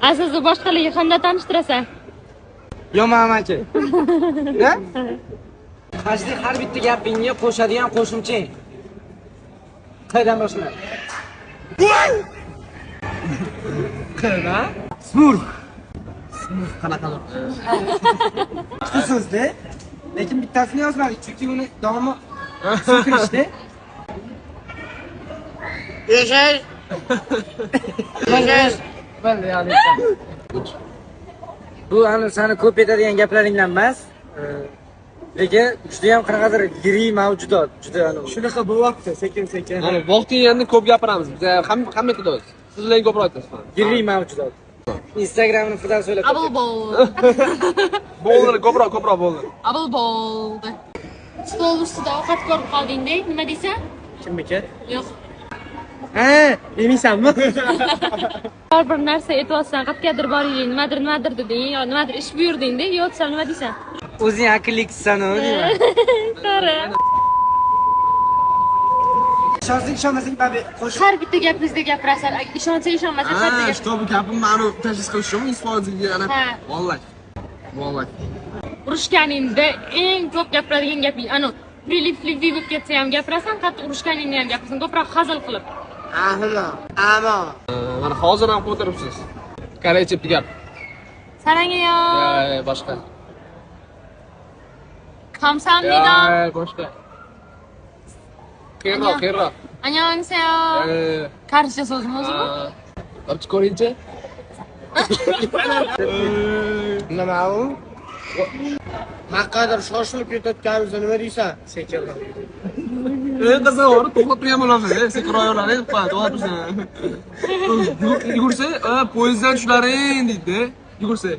Azizni boshqalarga qanday tanishtirasan? Yomon amaki. Ha? Hajli har bitta gapingga qo'shadigan qo'shimchang. Qaydan boshlanadi? Qilma. Smurf. Smurf qanaqa? Ikkita so'zda, lekin bittasini yozmadik, chunki uni davomi so'kinishda. Yashash. Yashash. Bo'ldi, ya'ni. Bu ani seni ko'p aytadigan gaplaringdan emas. Lekin juda ham qanaqadir yirik mavjudot, juda ani. Shunaqa bo'lyapti, sekin-sekin. Mana vaqti yeganda ko'p gapiramiz. Biz hamma aytamiz. Sizlar ko'proq aytasiz. Yirik mavjudot. Instagramini fidan so'ylab. Abul bol. Bo'ldi, ko'proq bo'ldi. Abul bo'ldi. Stol ustida ovqat ko'rib qolding-da, nima deysan? Kimniki? Yo'q. Ha, yemaysanmi? Har bir narsa aytyapsan, qayergadir boring, nimadir nimadir deding, yo nimadir ish buyurding-da, yo'qsa nima deysan? O'zing aqllisan, deyman. To'g'ri. Ishonsang, ishonmasang, babi qo'shiq. Har bitta gapingizda gapirasan, ishonsang, ishonmasang, har bitta Ha, gap. shu bu gapimni anu tashxis qilishim 100% ana. Ha. Vallahi. Vallahi. Urushganingda eng ko'p gapiradigan gaping, anu prilip livi bo'lib ketsa ham gapirasan, qattiq urushganingda ham gapirasan, ko'proq hazil qilib. Ahmo. Amo. Mana hozir ham o'tiribsiz. Koreyscha bitta gap. Sarangayo. Ya, boshqa. Kamsahamnida. Ya, boshqa. Qiyinroq, qiyinroq. Annyeonghaseyo. Koreyscha so'zmi o'zi bu? Topchi ko'ringchi. Nima u? Naqadar shoshilib ketayotganimizni nima deysan? Sekinroq. Qiziq, o'rni to'xtab turgan bo'lamiz, sekinroq yo'llar, to'xtab tursin. Yugursa, poyezddan tushlaring deydi. Yugursa.